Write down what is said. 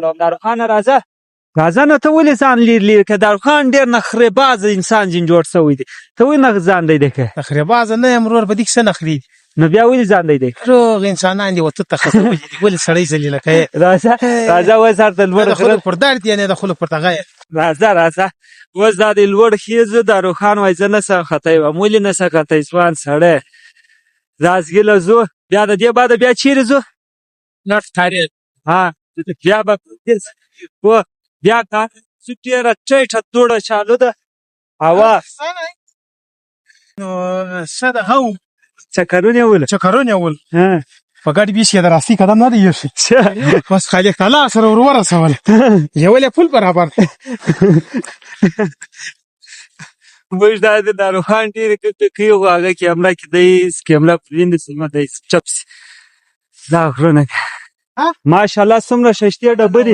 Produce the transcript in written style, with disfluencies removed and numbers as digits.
داروخانه راځه راځه نو ته ولې ځان لیر لیر که داروخان ډېر نخرې باز انسان جن جوړ شوی دی، ته ولې نه ځان دی دی که؟ نخرې باز نه یم ورور، په دې کې څه نخرې دي؟ نو بیا ولې ځان دی دی؟ روغ انسانان دي، وته ته خسولي دي، ولې سړی ذلیله کوې؟ راځه راځه، اوس هلته لوړ د غره خلکو پر درد یې، نه د خلکو پر دغه یې. راځه راځه، اوس دا دی لوړ خېزو. داروخان وایي زه نه سم ختی وم. ولې نه سم ختی ځوان سړی؟ ځاځګي له ځو، بیا د دې بعده بیا چیرې ځو؟ لټ کارېز. ها، بیا به و بیا کار څه ډېره ټیټه دوړه چالو ده هوا. نو څه دغه و؟ چکرونه ول. چکرونه ول. ها. په ګډ بیش کې د راستي قدم نه دی ایښی، بس خالق تعالی سره ور ورسول، یو له پل برابر. موږ دا د داروخان ډېرې ګټې کوي، خو هغه کیمره کې دی کیمره پرېنده سیمه دی چپ سي. دا غرونه دي، ماشاءالله، څومره ښایستې ډبرې.